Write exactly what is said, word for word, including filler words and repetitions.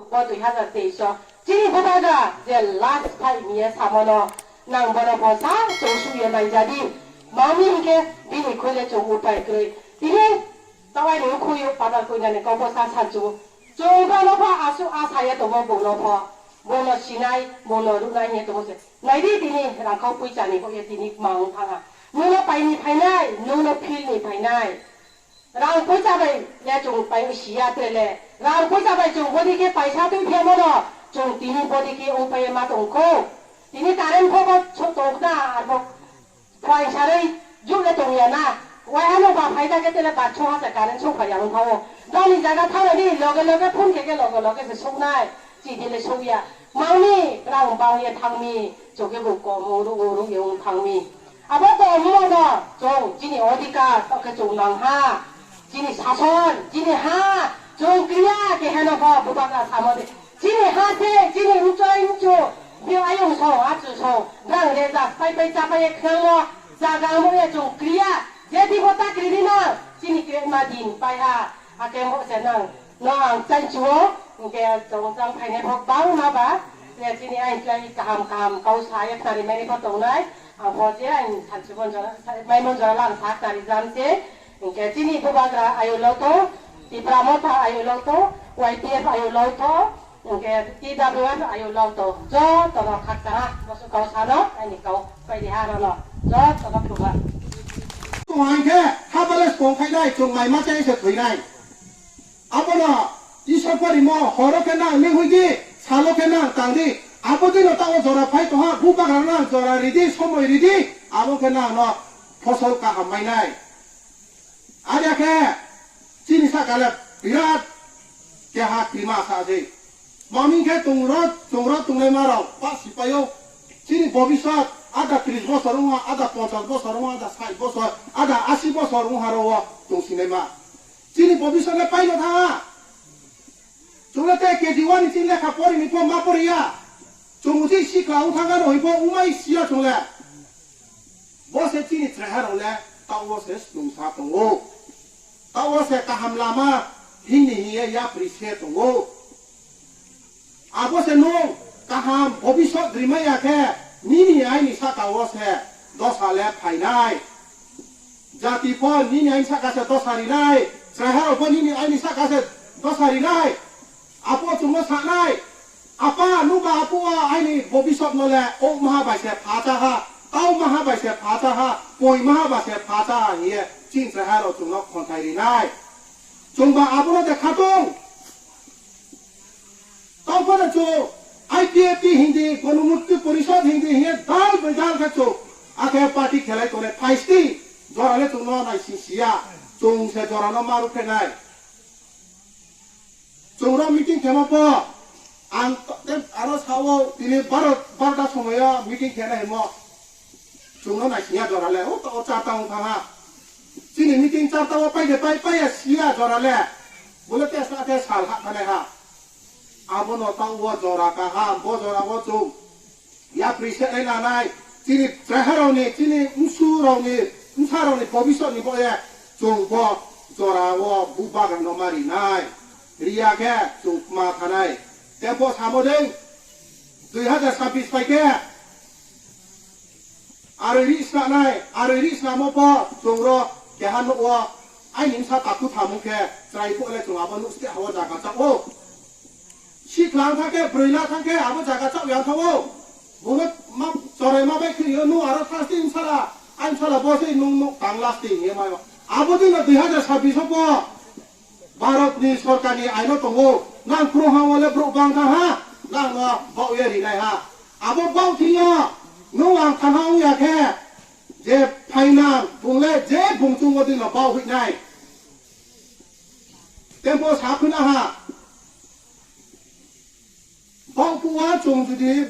Bo dui hazar teis o chini bubagra je last phai miya samono nang bono bo sa chwng suya naijadi. Mami hinkhe bini khule chwng upai kwrwi. Tini tawai ni ukhuyo padal koinani kok bo sa sanchu. Chwng bono pha aswk asaya tongo bono pha. Bono sinai, bono rwnai hiya tongo se. Naidi tini rangkhau puichani bo ye tini mang thanga. Nono paini phainai, nono philni phainai. Rang poisa bai le chwng pai siya tele. Rang poisa bai chwng bodi khe paisa twi phemo no. Chwng tini bodi khe ong pai ma tong kho. Tini current pho bo chwng tong na arbo phai sarwi juk le tong ya na. Wai hano ba phai ta khe tele ba chwng ha sa current sok phai ya ong thawo. Doni jaga thang ni loge loge phone khe khe loge loge se sok nai. Chidi le sok ya. Mangni rang bang ye thang ni. Chwng khe bo kom ong ruk ong ruk ye ong thang ni. Abo kok wngmano chwng chini odhikar, tokhe chwng nang ha, chini sason, chini ha, chwng kriya keheno kho bubagra samodi. Chini ha se, chini mchoi mchu, bio ayung song, achu song, brang rejak, pai pai chapai khnangmo, jaga mo ya chwng kriya, je dibo ta kri di nang, chini krekma din pai ha, akhe mo se nang. No ang chanchuo, hingke tong chang phainai bo bangma ba, le chini ain klai kaham kaham kau sa ya khnari mani bo tongnai, ang bo je ain sanchu bon jora, mai mon jora lang sa khnari jam se, hingke chini bubagra ayu loto, Tipra Motha ayu loto, Y P F ayu loto, hingke T W F ayu loto, joto no khakchara, bosu kau sano, aini kau, pai di haro no, joto no phuba. Tong hingke, habale tong khainai, chung mai ma chai se khuinai. Abono Isor porimo horo khe nang ling hoi di, salo khe nang tang di. Abo dino tao jora phai tongha, bubagra nang jora ridi, somoi ridi, abo khe nang no phosol kaham mainai. Adia khe chini sakale birat keha krima sa di. Mami khe tungrot, tungrot tungnai marok, pa sipayo. Chini bobiswat, ada tris bosor wngha, ada ponchas bosor wngha, ada sait bosor, ada asi bosor wngha ro o tong sinai ma. Chini bobiswt le paino thanga. Chwngno tei K G one ni chini lekha porini pho ma poriya. Chwng uthi sikla wng thangano hoi pho umai siya chwng le. Bo se chini chwrairok le tao se swngsa tongo. Tao se kaham lama hini hiye yapri se tongo. Abo se nwng kaham bobiswt rimaya khe nini aini saka o se dosa le phainai. Jati pho nini aini saka se dosa rinai, chwrairok pho nini aini saka se dosa rinai. Apo chwngno sanai, "Apa, nwng ba apo o aini bobiswt no le ok maha bai se phacha ha, tau maha bai se phacha ha, poi maha bai se phacha ha," hiye chini chwrairok chwngno khonthai rinai. Chwng ba abono de khatung. Tongphano chwng I P F T hindi, Ganamukti Porishad hindi hiye dal bai dal khe chwng akhe party khelai tongnai phaisti jorale chwngno naising siya, chwng se jorano ma rwphainai. Chwng rok meeting khema pho ang to-, te aro sao tini baro, barota somoyo meeting khena himo. Chwngno naisingya jorale, o to o charta wng thangha. Chini meeting charta o paide pai paiya siya jorale. Bole tesa te sal ha thanai ha. Abono ta o jora kaham, bo jora o chwng yapri se nai nanai. Chini chwrairokni, chini msurokni, msarokni bobiswtni boye chwng bo jora o bubagrano ma rinai. Riya khe chwng ma thanai. Tei bo samo dei, dui hazar sabbish pai khe arwi ri snanai, arwi ri snamo pho chwng ro keha nuk o aini bwsa takhuk thamung khe chwrai pho le chwng abo nuk site ha o jaga chak o. Sikla wng thang khe, bwrwi la thang khe abo jaga chak yang thango. Bono ma chwrai ma bai khwlio, "Nwng aro thang site bwsala, aini bwsala bo se nwng nuk tang lasting," hinwi maio. Abo dino dui hazar sabbish o pho Bharat ni sorkar ni aino tongo, nang krung ha wale borok bang thang ha, nang no bauya rinai ha. Abo bau thwiyo, nwng ang thang ha wngya khe, je phainang, bung le je bung chungo dino bau hwinai. Tempo sa phwina ha. Bau phuwa chwng jodi